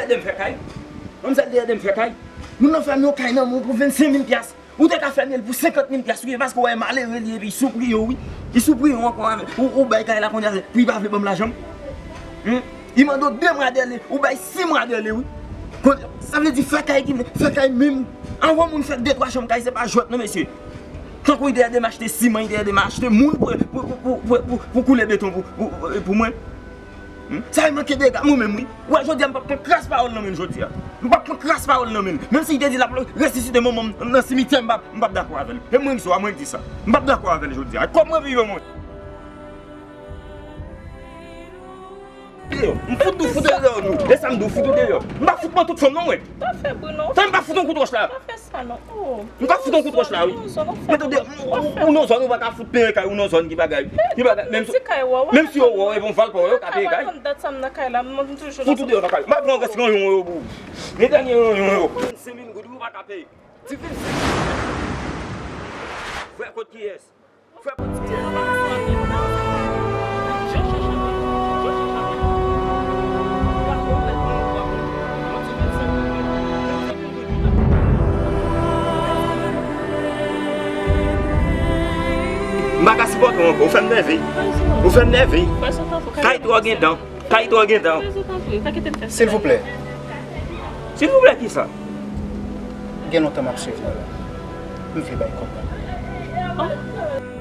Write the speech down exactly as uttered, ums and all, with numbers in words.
Ede m fè kay. Manmzèl te ede m fè kay. Moun nan fè m yon kay nan men w pou vennsenk mil pyas. Ou te ka fè m li pou senkant mil pyas, wi, paske w wè malere li, epi li sou priye w, wi. Li sou priye w ankò, ou, ou bay kay la kounye a, pou li pa vle ban m lajan m. Hmm? Li mande w de mwa dèle, ou bay sis mwa dèle, wi. Kon, sa vle di fè kay ki vle, fè kay menm. Anvan moun fè de twa chanm kay, se pa jwèt non, mesye. Tankou li te ede m achte siman, li te ede m achte moun pou, pou, pou koule beton pou, pou, pou mwen. Hmm? Sa e manke dega, mwen menm, wi. Ou wè, jodi a, m p ap pran kras pawòl nan men l jodi a. M p ap pran kras pawòl nan men l. Menm si li te di l ap resisite manman m nan simityè, m p ap, m p ap dakò avè l. E mwen ki sou a, mwen ki di sa. M p ap dakò avè l jodi a. Kòb mwen pi yo mwen. Deyò. M fout ou fout ou deyò nou. E sa m di w fout ou deyò. M pa fout mwen tout fanm non mwen. Pa fè bri non. Sa m pa fout yon kout wòch la. Pa fè sa non. Oh. M pa fout yon kout wòch la, wi. Men tande, ou, ou nan zòn, ou pa ka fout peye kay, ou nan zòn ki bagay. Ki bagay, menm si, menm si yo wè w, e bon, valpa w, yo ka peye kay. Fout ou deyò nan kay. M pa pran rès ranyon yo pou ou. Men dènye ranyon yo. Vennsenk mil goud, ou pa ka peye. Ti vennsenk. Frè, kot kiyès? Frè, kot kiyès? M pa ka sipòte w ankò, ou fè m nève. Ou fè m nève. Kay twò gen dan. Kay twò gen dan. Silvouplè. Silvouplè kisa? Gen lontan m ap swiv nou la. M vle bay kòb la.